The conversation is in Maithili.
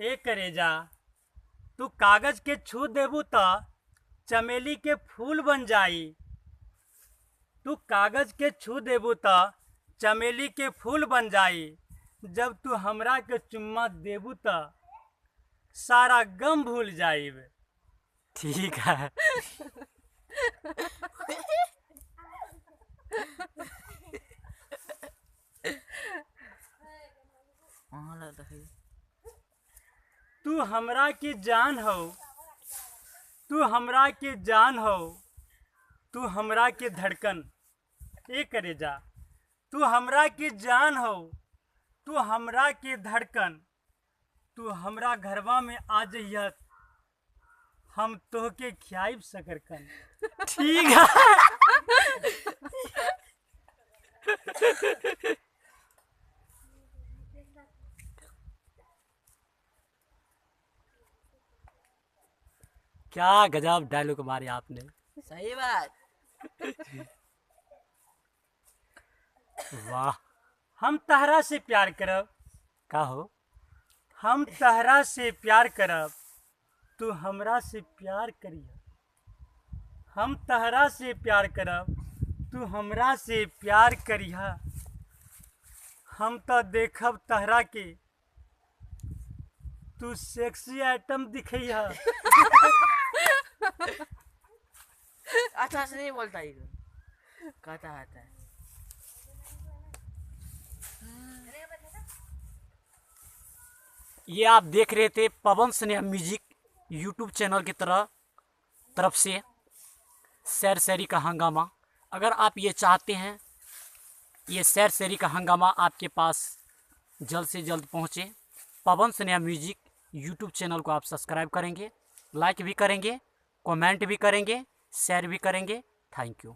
ए करेजा, तू कागज के छू देबू त चमेली के फूल बन जाई। तू कागज के छू देबू त चमेली के फूल बन जाई। जब तू हमरा के चुम्मा देबू त सारा गम भूल जाइब। ठीक है। तू हमरा के जान हो, तू हमरा के जान हो, तू हमरा के धड़कन। ए करेजा, तू हमरा के जान हो, तू हमरा के धड़कन। तू हमरा घरवा में आ जइह, हम तोहके खियाइब शकरकंद। ठीक है। क्या गजब डायलॉग मारे आपने। सही बात। वाह। हम तहरा से प्यार करब। का हो? हम तहरा से प्यार करब, तू हमरा से प्यार करिह। हम तहरा से प्यार करब, तू हमरा से प्यार करिह। हम तो देखब तहरा के, तू सेक्सी आइटम दिखैह। अच्छा से नहीं बोलता ये, कहता आता है। ये आप देख रहे थे Pawan Sneha music YouTube channel की तरफ से शेर शायरी का हंगामा। अगर आप ये चाहते हैं ये शेर शायरी का हंगामा आपके पास जल्द से जल्द पहुँचे, Pawan Sneha music YouTube channel को आप सब्सक्राइब करेंगे, लाइक भी करेंगे, कमेंट भी करेंगे, शेयर भी करेंगे। Thank you.